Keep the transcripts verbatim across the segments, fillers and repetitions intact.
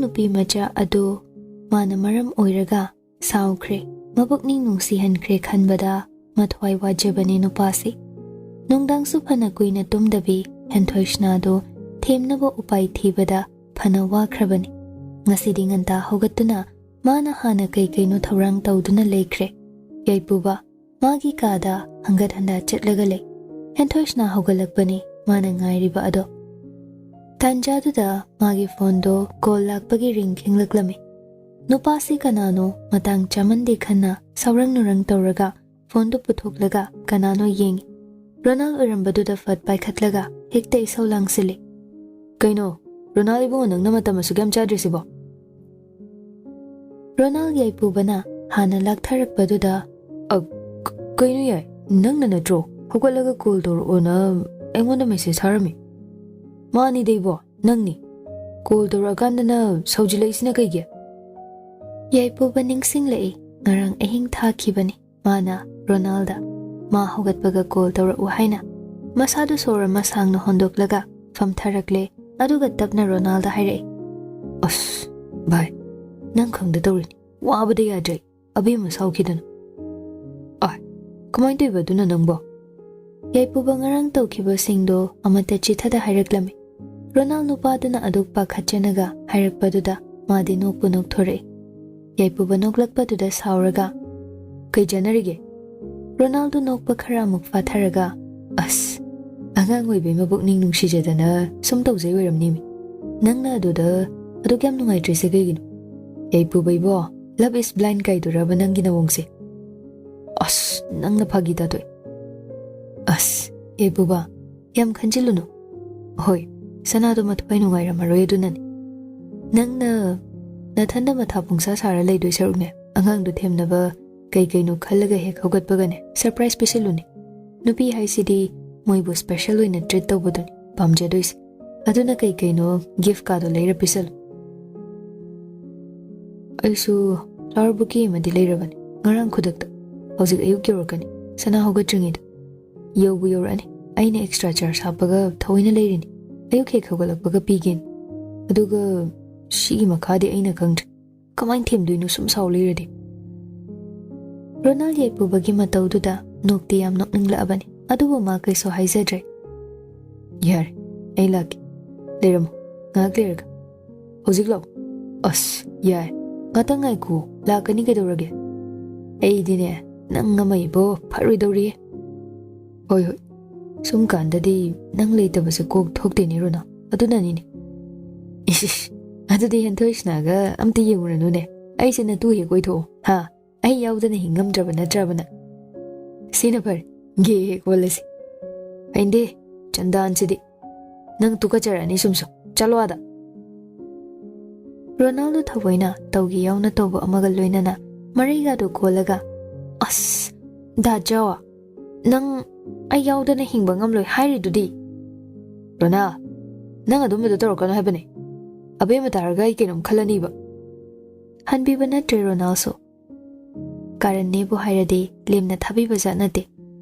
ꯅꯨꯄꯤ ꯃꯆꯥ ꯑꯗꯨ ꯃꯥꯅ ꯃꯔꯝ ꯑꯣꯏꯔꯒ ꯁꯥꯎꯈ꯭ꯔꯦ, ꯃꯕꯨꯛꯅꯤꯡ ꯅꯨꯡꯁꯤꯍꯟꯈ꯭ꯔꯦ ꯈꯟꯕꯗ ꯃꯊ꯭ꯋꯥꯏ ꯋꯥꯖꯕꯅꯦ ꯅꯨꯄꯥꯁꯤ꯫ ꯅꯨꯡꯗꯥꯡꯁꯨ ꯐꯅ ꯀꯨꯏꯅ ꯇꯨꯝꯗꯕꯤ ꯍꯦꯟꯊꯣꯏꯁꯅꯥꯗꯨ ꯊꯦꯝꯅꯕ ꯎꯄꯥꯏ ꯊꯤꯕꯗ ꯐꯅ ꯋꯥꯈ꯭ꯔꯕꯅꯤ꯫ ꯉꯁꯤꯗꯤ ꯉꯟꯇꯥ ꯍꯧꯒꯠꯇꯨꯅ ꯃꯥꯅ ꯍꯥꯟꯅ ꯀꯩ ꯀꯩꯅꯣ ꯊꯧꯔꯥꯡ ꯇꯧꯗꯨꯅ ꯂꯩꯈ꯭ꯔꯦ꯫ ꯌꯥꯏꯄꯨꯕ ꯃꯥꯒꯤ ꯀꯥꯗ ꯍꯪꯒꯠ ꯍꯟꯗꯥ ꯆꯠꯂꯒ ꯂꯩ꯫ ꯍꯦꯟꯊꯣꯏꯁꯅꯥ ꯍꯧꯒꯠꯂꯛꯄꯅꯤ ꯃꯥꯅ ꯉꯥꯏꯔꯤꯕ ꯑꯗꯣ꯫ ꯇꯥꯟꯖꯥꯗꯨꯗ ꯃꯥꯒꯤ ꯐꯣꯟꯗꯣ ꯀꯣꯜ ꯂꯥꯛꯄꯒꯤ ꯔꯤꯡ ꯈꯤꯡꯂꯛꯂꯝꯃꯤ꯫ ꯅꯨꯄꯥꯁꯤ ꯀꯅꯥꯅꯣ ꯃꯇꯥꯡ ꯆꯥꯃꯟꯗꯦ ꯈꯟꯅ ꯁꯥꯎꯔꯪ ꯅꯨꯔꯪ ꯇꯧꯔꯒ ꯐꯣꯟꯗꯨ ꯄꯨꯊꯣꯛꯂꯒ ꯀꯅꯥꯅꯣ ꯌꯦꯡꯉꯤ꯫ ꯔꯣꯅꯥꯜ ꯑꯣꯏꯔꯝꯕꯗꯨꯗ ꯐꯠ ꯄꯥꯏꯈꯠꯂꯒ ꯍꯦꯛꯇ ꯏꯁꯧ ꯂꯥꯡꯁꯤꯜꯂꯤ꯫ "ꯀꯩꯅꯣ, ꯔꯣꯅꯥꯜ ꯏꯕꯨꯡꯉꯣ, ꯅꯪꯅ ꯃꯇꯝ ꯑꯁꯨꯛ ꯌꯥꯝ ꯆꯥꯗ꯭ꯔꯤꯁꯤꯕꯣ?" ꯔꯣꯅꯥꯜ ꯌꯥꯏꯄꯨꯕꯅ ꯍꯥꯟꯅ ꯂꯥꯛꯊꯔꯛꯄꯗꯨꯗ, "ꯑ, ꯀ-, ꯀꯩꯅꯣ ꯌꯥꯏ, ꯅꯪꯅ ꯅꯠꯇ꯭ꯔꯣ ꯍꯧꯒꯠꯂꯒ ꯀꯣꯜ ꯇꯧꯔꯛꯑꯣꯅ ꯑꯩꯉꯣꯟꯗ ꯃꯦꯁꯦꯖ ꯊꯥꯔꯝꯃꯤ?" "ꯃꯥꯅꯤꯗ ꯏꯕꯣ, ꯅꯪꯅꯤ꯫ ꯀꯣꯜ ꯇꯧꯔꯛꯑꯀꯥꯟꯗꯅ ꯁꯥꯎꯖꯤꯜꯂꯛꯏꯁꯤꯅ ꯀꯩꯒꯤ?" ꯌꯥꯏꯄꯨꯕ ꯅꯤꯡꯁꯤꯡꯂꯛꯏ, ꯉꯔꯥꯡ ꯑꯍꯤꯡ ꯊꯥꯈꯤꯕꯅꯤ ꯃꯥꯅ ꯔꯣꯅꯥꯜꯗ, ꯃꯥ ꯍꯧꯒꯠꯄꯒ ꯀꯣꯜ ꯇꯧꯔꯛꯎ ꯍꯥꯏꯅ꯫ ꯃꯁꯥꯗꯨ ꯁꯣꯔ ꯑꯃ ꯁꯥꯡꯅ ꯍꯣꯟꯗꯣꯛꯂꯒ ꯐꯝꯊꯔꯛꯂꯦ, ꯑꯗꯨꯒ ꯇꯞꯅ ꯔꯣꯅꯥꯜꯗ ꯍꯥꯏꯔꯛꯏ, "ꯑꯁ, ꯚꯥꯏ, ꯅꯪ ꯈꯪꯗ ꯇꯧꯔꯤꯅꯤ, ꯋꯥꯕꯗ ꯌꯥꯗ꯭ꯔꯦ, ꯑꯕꯦꯝꯃ ꯁꯥꯎꯈꯤꯗꯅ꯫ ꯑꯥꯏ, ꯀꯃꯥꯏꯅ ꯇꯧꯔꯤꯕ ꯑꯗꯨꯅ ꯅꯪꯕꯣ?" ꯌꯥꯏꯄꯨꯕ ꯉꯔꯥꯡ ꯇꯧꯈꯤꯕꯁꯤꯡꯗꯣ ꯑꯃꯠꯇ ꯆꯤꯊꯗ ꯍꯥꯏꯔꯛꯂꯝꯃꯤ꯫ ꯔꯣꯅꯥꯜ ꯅꯨꯄꯥꯗꯨꯅ ꯑꯗꯨꯛ ꯄꯥꯈꯠꯆꯅꯒ ꯍꯥꯏꯔꯛꯄꯗꯨꯗ ꯃꯥꯗꯤ ꯅꯣꯛꯄꯨ ꯅꯣꯛꯊꯣꯔꯛꯏ꯫ ꯌꯥꯏꯄꯨꯕ ꯅꯣꯛꯂꯛꯄꯗꯨꯗ ꯁꯥꯎꯔꯒ, "ꯀꯩ ꯆꯥꯟꯅꯔꯤꯒꯦ?" ꯔꯣꯅꯥꯜꯗꯣ ꯅꯣꯛꯄ ꯈꯔ ꯑꯃꯨꯛ ꯐꯥꯊꯔꯒ, "ꯑꯁ, ꯑꯉꯥꯡ ꯑꯣꯏꯕꯩ ꯃꯕꯨꯛꯅꯤꯡ ꯅꯨꯡꯁꯤꯖꯗꯅ ꯁꯨꯝ ꯇꯧꯖꯩ ꯑꯣꯏꯔꯝꯅꯤꯃꯤ꯫ ꯅꯪꯅ ꯑꯗꯨꯗ ꯑꯗꯨꯛ ꯌꯥꯝ ꯅꯨꯡꯉꯥꯏꯇ꯭ꯔꯤꯁꯦ ꯀꯩꯒꯤꯅꯣ? ꯌꯥꯏꯄꯨꯕ ꯏꯕꯣ, love is blind ꯀꯥꯏꯗꯨꯔꯕ ꯅꯪꯒꯤ ꯅꯋꯣꯡꯁꯦ?" "ꯑꯁ, ꯅꯪꯅ ꯐꯥꯒꯤ ꯇꯥꯊꯣꯛꯑꯦ꯫ ꯑꯁ, ꯌꯥꯏꯄꯨꯕ, ꯌꯥꯝ ꯈꯟꯖꯤꯜꯂꯨꯅꯨ꯫ ꯍꯣꯏ, ꯁꯅꯥꯗꯣ ꯃꯊ꯭ꯋꯥꯏ ꯅꯨꯡꯉꯥꯏꯔꯝꯃꯔꯣꯏ, ꯑꯗꯨꯅꯅꯤ꯫ ꯅꯪꯅ ꯅꯊꯟꯗ ꯃꯊꯥ ꯄꯨꯡꯁꯥ ꯁꯥꯔ ꯂꯩꯗꯣꯏ ꯁꯔꯨꯛꯅꯦ, ꯑꯉꯥꯡꯗꯣ ꯊꯦꯝꯅꯕ ꯀꯩ ꯀꯩꯅꯣ ꯈꯜꯂꯒ ꯍꯦꯛ ꯍꯧꯒꯠꯄꯒꯅꯦ ꯁꯔꯄ꯭ꯔꯥꯏꯖ ꯄꯤꯁꯤꯜꯂꯨꯅꯦ꯫ ꯅꯨꯄꯤ ꯍꯥꯏꯁꯤꯗꯤ ꯃꯣꯏꯕꯨ ꯁ꯭ꯄꯦꯁꯦꯜ ꯑꯣꯏꯅ ꯇ꯭ꯔꯤꯠ ꯇꯧꯕꯗꯨꯅꯤ ꯄꯥꯝꯖꯗꯣꯏꯁꯦ꯫ ꯑꯗꯨꯅ ꯀꯩ ꯀꯩꯅꯣ ꯒꯤꯐ ꯀꯥꯗꯣ ꯂꯩꯔ ꯄꯤꯁꯜꯂꯨ꯫" "ꯑꯩꯁꯨ ꯐ꯭ꯂꯥꯋꯔ ꯕꯨꯀꯦ ꯑꯃꯗꯤ ꯂꯩꯔꯕꯅꯤ ꯉꯔꯥꯡ ꯈꯨꯗꯛꯇ꯫ ꯍꯧꯖꯤꯛ ꯑꯌꯨꯛ ꯌꯧꯔꯛꯀꯅꯤ, ꯁꯅꯥ ꯍꯧꯒꯠꯇ꯭ꯔꯤꯉꯩꯗ꯫ ꯌꯧꯕꯨ ꯌꯧꯔꯛꯑꯅꯤ, ꯑꯩꯅ ꯑꯦꯛꯁꯇ꯭ꯔꯥ ꯆꯥꯔꯖ ꯍꯥꯞꯄꯒ ꯊꯑꯣꯏꯅ ꯂꯩꯔꯤꯅꯤ꯫ ꯑꯌꯨꯛ ꯍꯦꯛ ꯍꯧꯒꯠꯂꯛꯄꯒ ꯄꯤꯒꯦꯅ꯫ ꯑꯗꯨꯒ ꯁꯤꯒꯤ ꯃꯈꯥꯗꯤ ꯑꯩꯅ ꯈꯪꯗ꯭ꯔꯦ꯫ ꯀꯃꯥꯏꯅ ꯊꯦꯝꯗꯣꯏꯅꯣ ꯁꯨꯝ ꯁꯥꯎ ꯂꯩꯔꯗꯤ?" ꯔꯣꯅꯥꯜ ꯌꯥꯏꯄꯨꯕꯒꯤ ꯃꯇꯧꯗꯨꯗ ꯅꯣꯛꯇꯤ ꯌꯥꯝ ꯅꯣꯛꯅꯤꯡꯂꯛꯑꯕꯅꯤ꯫ ꯑꯗꯨꯕꯨ ꯃꯥ ꯀꯩꯁꯨ ꯍꯥꯏꯖꯗ꯭ꯔꯦ꯫ "ꯌꯥꯔꯦ, ꯑꯩ ꯂꯥꯛꯀꯦ꯫ ꯂꯩꯔꯝꯃꯣ, ꯉꯥꯏꯍꯥꯛ ꯂꯩꯔꯒ꯫ ꯍꯧꯖꯤꯛ ꯂꯥꯛꯑꯣ꯫ ꯑꯁ, ꯌꯥꯏ꯫ ꯉꯥꯛꯇꯪ ꯉꯥꯏꯈꯣ, ꯂꯥꯛꯀꯅꯤ ꯀꯩꯗꯧꯔꯒꯦ? ꯑꯩꯗꯤꯅꯦ, ꯅꯪ ꯑꯃ ꯏꯕꯣ ꯐꯔꯣꯏꯗꯧꯔꯤꯌꯦ꯫ ꯍꯣꯏ, ꯍꯣꯏ꯫ ꯁꯨꯝ ꯀꯥꯟꯗꯗꯤ ꯅꯪ ꯂꯩꯇꯕꯁꯦ ꯀꯣꯛ ꯊꯣꯛꯇꯦꯅꯦ, ꯔꯣꯅꯥ꯫ ꯑꯗꯨꯅꯅꯤꯅꯦ꯫ ꯏꯁ, ꯏꯁ, ꯑꯗꯨꯗꯤ ꯍꯦꯟꯊꯣꯏ ꯁꯤꯅꯥꯒ ꯑꯝꯇ ꯌꯦꯡꯉꯨꯔꯅꯨꯅꯦ꯫ ꯑꯩꯁꯦ ꯅꯇꯨ ꯍꯦꯛ ꯑꯣꯏꯊꯣꯛꯑꯣ, ꯍꯥ? ꯑꯩ ꯌꯥꯎꯗꯅ ꯍꯤꯡ ꯉꯝꯗ꯭ꯔꯕ ꯅꯠꯇ꯭ꯔꯕꯅ? ꯁꯤꯅ ꯐꯔꯦ, ꯒꯦ ꯍꯦꯛ ꯑꯣꯜꯂꯁꯤ꯫ ꯍꯩꯅꯗꯦ, ꯆꯟꯗꯥꯟꯁꯤꯗꯤ꯫ ꯅꯪ ꯇꯨꯀꯠꯆꯔꯛꯑꯅꯤ ꯁꯨꯝ ꯁꯨꯝ꯫ ꯆꯠꯂꯣ ꯑꯥꯗ꯫ ꯔꯣꯅꯥꯜꯗꯣ ꯊꯑꯣꯏꯅ ꯇꯧꯒꯦ ꯌꯥꯎꯅ ꯇꯧꯕ ꯑꯃꯒ ꯂꯣꯏꯅꯅ ꯃꯔꯩꯒꯗꯣ ꯀꯣꯜꯂꯒ, "ꯑꯁ, ꯗꯥ ꯖꯥꯎ, ꯅꯪ ꯑꯩ ꯌꯥꯎꯗꯅ ꯍꯤꯡꯕ ꯉꯝꯂꯣꯏ ꯍꯥꯏꯔꯤꯗꯨꯗꯤ?" "ꯔꯣꯅꯥ, ꯅꯪ ꯑꯗꯨꯝꯕꯗꯣ ꯇꯧꯔꯛꯀꯅꯨ ꯍꯥꯏꯕꯅꯦ꯫ ꯑꯕꯦꯝꯃ ꯇꯥꯔꯒ ꯑꯩ ꯀꯩꯅꯣꯝ ꯈꯜꯂꯅꯤꯕ꯫" ꯍꯟꯕꯤꯕ ꯅꯠꯇ꯭ꯔꯦ ꯔꯣꯅꯥꯜꯁꯨ꯫ ꯀꯥꯔꯟꯅꯦꯕꯨ ꯍꯥꯏꯔꯗꯤ ꯂꯦꯝꯅ ꯊꯥꯕꯤꯕ ꯖꯥꯠ ꯅꯠꯇꯦ꯫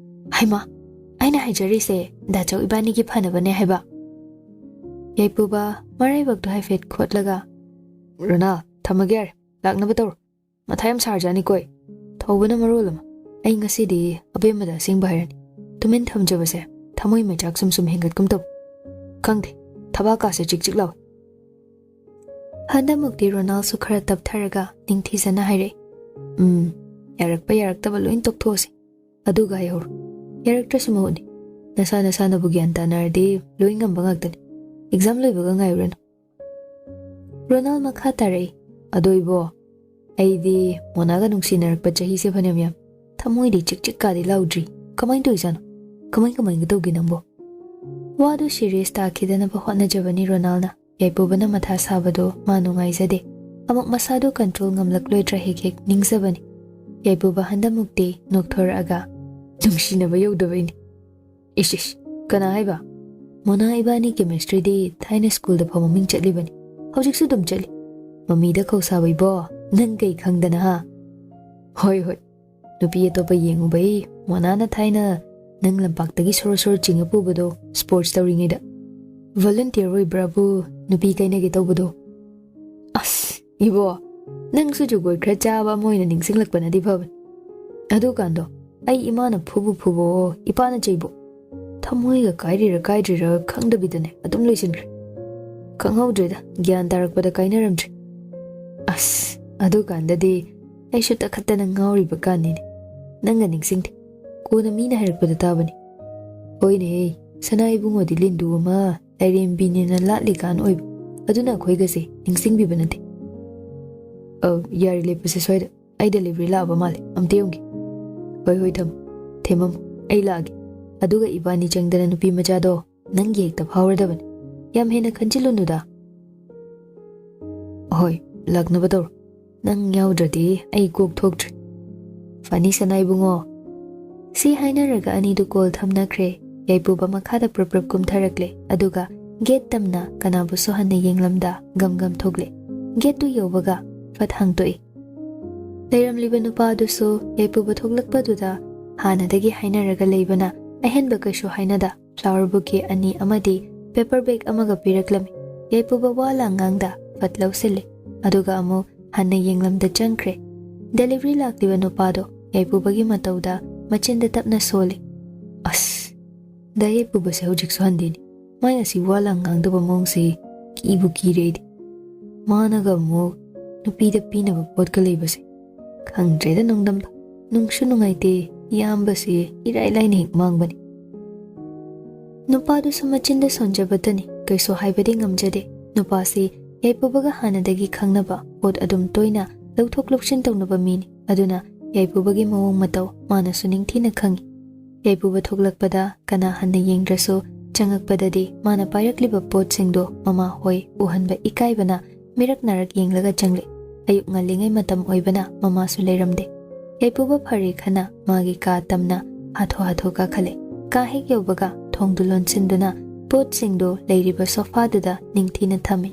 ꯍꯩꯃꯥ, ꯑꯩꯅ ꯍꯥꯏꯖꯔꯤꯁꯦ ꯗꯥꯆꯧ ꯏꯕꯥꯅꯤꯒꯤ ꯐꯅꯕꯅꯦ ꯍꯥꯏꯕ꯫ ꯌꯥꯏꯄꯨꯕ ꯃꯔꯥꯏꯕꯛꯇꯣ ꯍꯥꯏꯐꯦꯠ ꯈꯣꯠꯂꯒ, "ꯔꯣꯅꯥ, ꯊꯝꯃꯒꯦ ꯌꯥꯔꯦ, ꯂꯥꯛꯅꯕ ꯇꯧꯔꯣ꯫ ꯃꯊꯥ ꯌꯥꯝ ꯁꯥꯔꯖꯥꯠꯅꯤꯀꯣ ꯑꯩ꯫ ꯊꯧꯕꯅ ꯃꯔꯣꯜ ꯑꯃ꯫ ꯑꯩ ꯉꯁꯤꯗꯤ ꯑꯕꯦꯝꯃꯗ ꯑꯁꯦꯡꯕ ꯍꯥꯏꯔꯅꯤ꯫ ꯇꯨꯃꯤꯟ ꯊꯝꯖꯕꯁꯦ ꯊꯃꯣꯏ ꯃꯩꯆꯥꯛ ꯁꯨꯝ ꯁꯨꯝ ꯍꯦꯟꯒꯠꯀꯨꯝ ꯇꯧ꯫ ꯈꯪꯗꯦ, ꯊꯕꯥꯛꯀꯥꯁꯦ ꯆꯤꯛ ꯆꯤꯛ ꯂꯥꯎꯏ꯫" ꯍꯟꯗꯛꯃꯨꯛꯇꯤ ꯔꯣꯅꯥꯜꯁꯨ ꯈꯔ ꯇꯞꯊꯔꯒ ꯅꯤꯡꯊꯤꯖꯅ ꯍꯥꯏꯔꯛꯏ, "ꯎꯝ, ꯌꯥꯔꯛꯄ ꯌꯥꯔꯛꯇꯕ ꯂꯣꯏ ꯇꯣꯛꯊꯣꯛꯑꯁꯤ꯫ ꯑꯗꯨꯒ ꯍꯥꯏꯍꯧꯔꯣ, ꯌꯥꯔꯛꯇ꯭ꯔꯁꯨ ꯃꯍꯨꯠꯅꯤ꯫ ꯅꯁꯥ ꯅꯁꯥꯅꯕꯨ ꯒ꯭ꯌꯥꯟ ꯇꯥꯅꯔꯗꯤ ꯂꯣꯏ ꯉꯝꯕ ꯉꯥꯛꯇꯅꯤ꯫ ꯑꯦꯛꯖꯥꯝ ꯂꯣꯏꯕꯒ ꯉꯥꯏꯔꯨꯔꯅꯨ꯫" ꯔꯣꯅꯥꯜ ꯃꯈꯥ ꯇꯥꯔꯛꯏ, "ꯑꯗꯣ ꯏꯕꯣ, ꯑꯩꯗꯤ ꯃꯣꯅꯥꯒ ꯅꯨꯡꯁꯤꯅꯔꯛꯄ ꯆꯍꯤꯁꯦ ꯐꯅꯌꯥꯝ ꯌꯥꯝ꯫ ꯊꯃꯣꯏꯗꯤ ꯆꯤꯛ ꯆꯤꯛ ꯀꯥꯗꯤ ꯂꯥꯎꯗ꯭ꯔꯤ꯫ ꯀꯃꯥꯏꯅ ꯇꯧꯔꯤꯖꯥꯠꯅꯣ? ꯀꯃꯥꯏ ꯀꯃꯥꯏꯅ ꯇꯧꯒꯦ ꯅꯪꯕꯣ?" ꯋꯥꯗꯨ ꯁꯤꯔꯤꯌꯁ ꯇꯥꯈꯤꯗꯅꯕ ꯍꯣꯠꯅꯖꯕꯅꯤ ꯔꯣꯅꯥꯜꯅ꯫ ꯌꯥꯏꯄꯨꯕꯅ ꯃꯊꯥ ꯁꯥꯕꯗꯣ ꯃꯥ ꯅꯨꯡꯉꯥꯏꯖꯗꯦ꯫ ꯑꯃꯨꯛ ꯃꯁꯥꯗꯣ ꯀꯟꯇ꯭ꯔꯣꯜ ꯉꯝꯂꯛꯂꯣꯏꯗ꯭ꯔꯥ ꯍꯦꯛ ꯍꯦꯛ ꯅꯤꯡꯖꯕꯅꯤ꯫ ꯌꯥꯏꯄꯨꯕ ꯍꯟꯗꯛꯃꯨꯛꯇꯤ ꯅꯣꯛꯊꯣꯔꯛꯑꯒ, "ꯅꯨꯡꯁꯤꯅꯕ ꯌꯧꯗꯕꯩꯅꯤ꯫" "ꯏꯁ, ꯏꯁ, ꯀꯅꯥ ꯍꯥꯏꯕ? ꯃꯣꯅꯥ ꯏꯕꯥꯅꯤ ꯀꯦꯃꯤꯁꯇ꯭ꯔꯤꯗꯤ ꯊꯥꯏꯅ ꯁ꯭ꯀꯨꯜꯗ ꯐꯥꯎ ꯃꯃꯤꯡ ꯆꯠꯂꯤꯕꯅꯤ꯫ ꯍꯧꯖꯤꯛꯁꯨ ꯑꯗꯨꯝ ꯆꯠꯂꯤ꯫ ꯃꯃꯤꯗ ꯈꯧꯁꯥꯕ ꯏꯕꯣ, ꯅꯪ ꯀꯩ ꯈꯪꯗꯅ, ꯍꯥ?" "ꯍꯣꯏ, ꯍꯣꯏ꯫ ꯅꯨꯄꯤ ꯑꯇꯣꯞꯄ ꯌꯦꯡꯉꯨꯕꯩ ꯃꯣꯅꯥꯅ ꯊꯥꯏꯅ ꯅꯪ ꯂꯝꯄꯥꯛꯇꯒꯤ ꯁꯣꯔꯣ ꯁꯣꯔꯣ ꯆꯤꯡꯉ ꯄꯨꯕꯗꯣ ꯁ꯭ꯄꯣꯔꯠꯁ ꯇꯧꯔꯤꯉꯩꯗ꯫ ꯚꯣꯂꯨꯟꯇꯤꯌꯔ ꯑꯣꯏꯕ꯭ꯔꯥꯕꯨ ꯅꯨꯄꯤ ꯀꯥꯏꯅꯒꯦ ꯇꯧꯕꯗꯣ?" "ꯏꯕꯣ, ꯅꯪꯁꯨ ꯖꯨꯒꯣꯠ ꯈꯔ ꯆꯥꯕ ꯑꯃ ꯑꯣꯏꯅ ꯅꯤꯡꯁꯤꯡꯂꯛꯄꯅꯗꯤ ꯐꯕꯅꯤ꯫ ꯑꯗꯨꯀꯥꯟꯗꯣ ꯑꯩ ꯏꯃꯥꯅ ꯐꯨꯕꯨ ꯐꯨꯕꯣ, ꯏꯄꯥꯅ ꯆꯩꯕꯣ, ꯊꯃꯣꯏꯒ ꯀꯥꯏꯔꯤꯔ ꯀꯥꯏꯗ꯭ꯔꯤꯔ ꯈꯪꯗꯕꯤꯗꯅꯦ ꯑꯗꯨꯝ ꯂꯣꯏꯁꯤꯟꯈ꯭ꯔꯦ꯫ ꯈꯪꯍꯧꯗ꯭ꯔꯦꯗ, ꯒ꯭ꯌꯥꯟ ꯇꯥꯔꯛꯄꯗ ꯀꯥꯏꯅꯔꯝꯗ꯭ꯔꯦ꯫ ꯑꯁ, ꯑꯗꯨꯀꯥꯟꯗꯗꯤ ꯑꯩꯁꯨ ꯇꯛꯈꯠꯇꯅ ꯉꯥꯎꯔꯤꯕ ꯀꯥꯟꯅꯤꯅꯦ, ꯅꯪꯒ ꯅꯤꯡꯁꯤꯡꯗꯦ꯫ ꯀꯣꯟꯅ ꯃꯤꯅ ꯍꯥꯏꯔꯛꯄꯗ ꯇꯥꯕꯅꯤ꯫ ꯍꯣꯏꯅꯦ, ꯁꯅꯥ ꯏꯕꯨꯡꯉꯣꯗꯤ ꯂꯤꯟꯗꯨ ꯑꯃ ꯂꯥꯏꯔꯦꯝꯕꯤꯅꯦꯅ ꯂꯥꯠꯂꯤꯀꯥꯟ ꯑꯣꯏꯕ, ꯑꯗꯨꯅ ꯑꯩꯈꯣꯏꯒꯁꯦ ꯅꯤꯡꯁꯤꯡꯕꯤꯕ ꯅꯠꯇꯦ꯫ ꯑ, ꯌꯥꯔꯦ, ꯂꯦꯞꯄꯁꯦ ꯁ꯭ꯋꯥꯏꯗ꯫ ꯑꯩ ꯗꯦꯂꯤꯚꯔꯤ ꯂꯥꯛꯑꯕ ꯃꯥꯜꯂꯦ, ꯑꯝꯇ ꯌꯦꯡꯒꯦ꯫ ꯍꯣꯏ, ꯍꯣꯏ, ꯊꯝꯃꯣ, ꯊꯦꯝꯃꯝꯃꯣ, ꯑꯩ ꯂꯥꯛꯑꯒꯦ꯫ ꯑꯗꯨꯒ ꯏꯕꯥꯅꯤ ꯆꯪꯗꯅ ꯅꯨꯄꯤ ꯃꯆꯥꯗꯣ ꯅꯪꯒꯤ ꯍꯦꯛꯇ ꯐꯥꯎꯔꯗꯕꯅꯤ꯫ ꯌꯥꯝ ꯍꯦꯟꯅ ꯈꯟꯖꯤꯜꯂꯨꯅꯨꯗ꯫ ꯍꯣꯏ, ꯂꯥꯛꯅꯕ ꯇꯧꯔꯣ꯫ ꯅꯪ ꯌꯥꯎꯗ꯭ꯔꯗꯤ ꯑꯩ ꯀꯣꯛ ꯊꯣꯛꯇ꯭ꯔꯦ꯫ ꯐꯅꯤ, ꯁꯅꯥ ꯏꯕꯨꯡꯉꯣ꯫ ꯁꯤ ꯍꯥꯏꯅꯔꯒ ꯑꯅꯤꯗꯨ ꯀꯣꯜ ꯊꯝꯅꯈ꯭ꯔꯦ꯫ ꯌꯥꯏꯄꯨꯕ ꯃꯈꯥꯗ ꯄ꯭ꯔꯞ ꯄ꯭ꯔꯞ ꯀꯨꯝꯊꯔꯛꯂꯦ, ꯑꯗꯨꯒ ꯒꯦꯠ ꯇꯝꯅ ꯀꯅꯥꯕꯨꯁꯨ ꯍꯟꯅ ꯌꯦꯡꯂꯝꯗ ꯒꯝ ꯒꯝ ꯊꯣꯛꯂꯦ꯫ ꯒꯦꯠꯇꯨ ꯌꯧꯕꯒ ꯐꯠ ꯍꯥꯡꯇꯣꯛꯏ꯫ ꯂꯩꯔꯝꯂꯤꯕ ꯅꯨꯄꯥ ꯑꯗꯨꯁꯨ ꯌꯥꯏꯄꯨꯕ ꯊꯣꯛꯂꯛꯄꯗꯨꯗ ꯍꯥꯟꯅꯗꯒꯤ ꯍꯥꯏꯅꯔꯒ ꯂꯩꯕꯅ ꯑꯍꯦꯟꯕ ꯀꯩꯁꯨ ꯍꯥꯏꯅꯗ flower bouquet ꯑꯅꯤ ꯑꯃꯗꯤ paper bag ꯑꯃꯒ ꯄꯤꯔꯛꯂꯝꯃꯤ꯫ ꯌꯥꯏꯄꯨꯕ ꯋꯥ ꯂꯥꯡ ꯉꯥꯡꯗ ꯐꯠ ꯂꯧꯁꯤꯜꯂꯦ, ꯑꯗꯨꯒ ꯑꯃꯨꯛ ꯍꯟꯅ ꯌꯦꯡꯂꯝꯗ ꯆꯪꯈ꯭ꯔꯦ꯫ ꯗꯦꯂꯤꯚꯔꯤ ꯂꯥꯛꯂꯤꯕ ꯅꯨꯄꯥꯗꯣ ꯌꯥꯏꯄꯨꯕꯒꯤ ꯃꯇꯧꯗ ꯃꯆꯤꯟꯗ ꯇꯞꯅ ꯁꯣꯜꯂꯤ꯫ "ꯑꯁ, ꯗꯥ ꯌꯥꯏꯄꯨꯕꯁꯦ ꯍꯧꯖꯤꯛꯁꯨ ꯍꯟꯗꯦꯅꯦ꯫ ꯃꯥꯏ ꯑꯁꯤ ꯋꯥ ꯂꯥꯡ ꯉꯥꯡꯗꯕ ꯃꯑꯣꯡꯁꯤ ꯀꯤꯕꯨ ꯀꯤꯔꯦ ꯑꯩꯗꯤ꯫ ꯃꯥꯅꯒ ꯑꯃꯨꯛ ꯅꯨꯄꯤꯗ ꯄꯤꯅꯕ ꯄꯣꯠꯀ ꯂꯩꯕꯁꯦ꯫ ꯈꯪꯗ꯭ꯔꯦꯗ, ꯅꯣꯡꯗꯝꯕ꯫ ꯅꯨꯡꯁꯨ ꯅꯨꯡꯉꯥꯏꯇꯦ, ꯏꯌꯥꯝꯕꯁꯦ ꯏꯔꯥꯏ ꯂꯥꯏꯅ ꯍꯦꯛ ꯃꯥꯡꯕꯅꯤ꯫" ꯅꯨꯄꯥꯗꯨꯁꯨ ꯃꯆꯤꯟꯗ ꯁꯣꯟꯖꯕꯇꯅꯤ, ꯀꯩꯁꯨ ꯍꯥꯏꯕꯗꯤ ꯉꯝꯖꯗꯦ꯫ ꯅꯨꯄꯥꯁꯤ ꯌꯥꯏꯄꯨꯕꯒ ꯍꯥꯟꯅꯗꯒꯤ ꯈꯪꯅꯕ, ꯄꯣꯠ ꯑꯗꯨꯝ ꯇꯣꯏꯅ ꯂꯧꯊꯣꯛ ꯂꯧꯁꯤꯟ ꯇꯧꯅꯕ ꯃꯤꯅꯤ꯫ ꯑꯗꯨꯅ ꯌꯥꯏꯄꯨꯕꯒꯤ ꯃꯑꯣꯡ ꯃꯇꯧ ꯃꯥꯅꯁꯨ ꯅꯤꯡꯊꯤꯅ ꯈꯪꯏ꯫ ꯌꯥꯏꯄꯨꯕ ꯊꯣꯛꯂꯛꯄꯗ ꯀꯅꯥ ꯍꯟꯅ ꯌꯦꯡꯗ꯭ꯔꯁꯨ, ꯆꯪꯉꯛꯄꯗꯗꯤ ꯃꯥꯅ ꯄꯥꯏꯔꯛꯂꯤꯕ ꯄꯣꯠꯁꯤꯡꯗꯣ ꯃꯃꯥ ꯍꯣꯏ ꯎꯍꯟꯕ ꯏꯀꯥꯏꯕꯅ ꯃꯤꯔꯛ ꯅꯥꯔꯛ ꯌꯦꯡꯂꯒ ꯆꯪꯂꯦ꯫ ꯑꯌꯨꯛ ꯉꯜꯂꯤꯉꯩ ꯃꯇꯝ ꯑꯣꯏꯕꯅ ꯃꯃꯥꯁꯨ ꯂꯩꯔꯝꯗꯦ꯫ ꯌꯥꯏꯄꯨꯕ ꯐꯔꯦ ꯈꯟꯅ ꯃꯥꯒꯤ ꯀꯥ ꯇꯝꯅ ꯍꯥꯊꯨ ꯍꯥꯊꯨ ꯀꯥꯈꯠꯂꯦ꯫ ꯀꯥ ꯍꯦꯛ ꯌꯧꯕꯒ ꯊꯣꯡꯗꯨ ꯂꯣꯟꯁꯤꯟꯗꯨꯅ ꯄꯣꯠꯁꯤꯡꯗꯨ ꯂꯩꯔꯤꯕ ꯁꯣꯐꯥꯗꯨꯗ ꯅꯤꯡꯊꯤꯅ ꯊꯝꯃꯤ꯫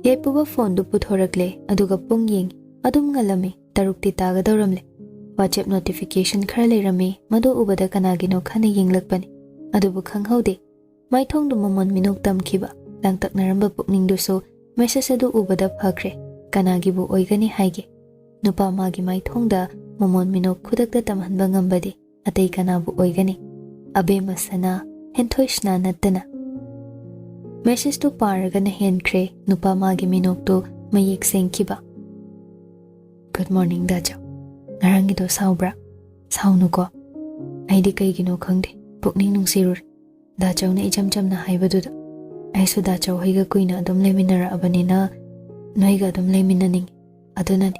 ꯌꯥꯏꯄꯨꯕ ꯐꯣꯟꯗꯨ ꯄꯨꯊꯣꯔꯛꯂꯦ, ꯑꯗꯨꯒ ꯄꯨꯡ ꯌꯦꯡꯉꯤ꯫ ꯑꯗꯨꯝ ꯉꯜꯂꯝꯃꯤ, ꯇꯔꯨꯛꯇꯤ ꯇꯥꯒꯗꯧꯔꯝꯂꯦ꯫ WhatsApp notification ꯈꯔ ꯂꯩꯔꯝꯃꯤ, ꯃꯗꯨ ꯎꯕꯗ ꯀꯅꯥꯒꯤꯅꯣ ꯈꯟꯅ ꯌꯦꯡꯂꯛꯄꯅꯤ꯫ ꯑꯗꯨꯕꯨ ꯈꯪꯍꯧꯗꯦ꯫ ꯃꯥꯏꯊꯣꯡꯗꯨ ꯃꯃꯣꯟ ꯃꯤꯅꯣꯛ ꯇꯝꯈꯤꯕ, ꯂꯥꯡꯇꯛꯅꯔꯝꯕ ꯄꯨꯛꯅꯤꯡꯗꯨꯁꯨ ꯃꯦꯁꯦꯖ ꯑꯗꯨ ꯎꯕꯗ ꯐꯈ꯭ꯔꯦ꯫ ꯀꯅꯥꯒꯤꯕꯨ ꯑꯣꯏꯒꯅꯤ ꯍꯥꯏꯒꯦ? ꯅꯨꯄꯥ ꯃꯥꯒꯤ ꯃꯥꯏꯊꯣꯡꯗ ꯃꯃꯣꯟ ꯃꯤꯅꯣꯛ ꯈꯨꯗꯛꯇ ꯇꯝꯍꯟꯕ ꯉꯝꯕꯗꯤ ꯑꯇꯩ ꯀꯅꯥꯕꯨ ꯑꯣꯏꯒꯅꯤ? ꯑꯕꯦꯝꯃ ꯁꯅꯥ, ꯍꯦꯟꯊꯣꯏ ꯁꯅꯥ ꯅꯠꯇꯅ꯫ ꯃꯦꯁꯦꯖꯇꯨ ꯄꯥꯔꯒꯅ ꯍꯦꯟꯈ꯭ꯔꯦ ꯅꯨꯄꯥ ꯃꯥꯒꯤ ꯃꯤꯅꯣꯛꯇꯨ ꯃꯌꯦꯛ ꯁꯦꯡꯈꯤꯕ꯫ "Good morning, ꯗꯥꯆꯧ꯫ ꯉꯔꯥꯡꯒꯤꯗꯣ ꯁꯥꯎꯕ꯭ꯔꯥ? ꯁꯥꯎꯅꯨꯀꯣ꯫ ꯑꯩꯗꯤ ꯀꯩꯒꯤꯅꯣ ꯈꯪꯗꯦ, ꯄꯨꯛꯅꯤꯡ ꯅꯨꯡꯁꯤꯔꯨꯔꯦ꯫ ꯗꯥꯆꯧꯅ ꯏꯆꯝ ꯆꯝꯅ ꯍꯥꯏꯕꯗꯨꯗ꯫ ꯑꯩꯁꯨ ꯗꯥꯆꯧ ꯍꯣꯏꯒ ꯀꯨꯏꯅ ꯑꯗꯨꯝ ꯂꯩꯃꯤꯟꯅꯔꯛꯑꯕꯅꯤꯅ ꯅꯣꯏꯒ ꯑꯗꯨꯝ ꯂꯩꯃꯤꯟꯅꯅꯤꯡꯉꯤ꯫ ꯑꯗꯨꯅꯅꯤ꯫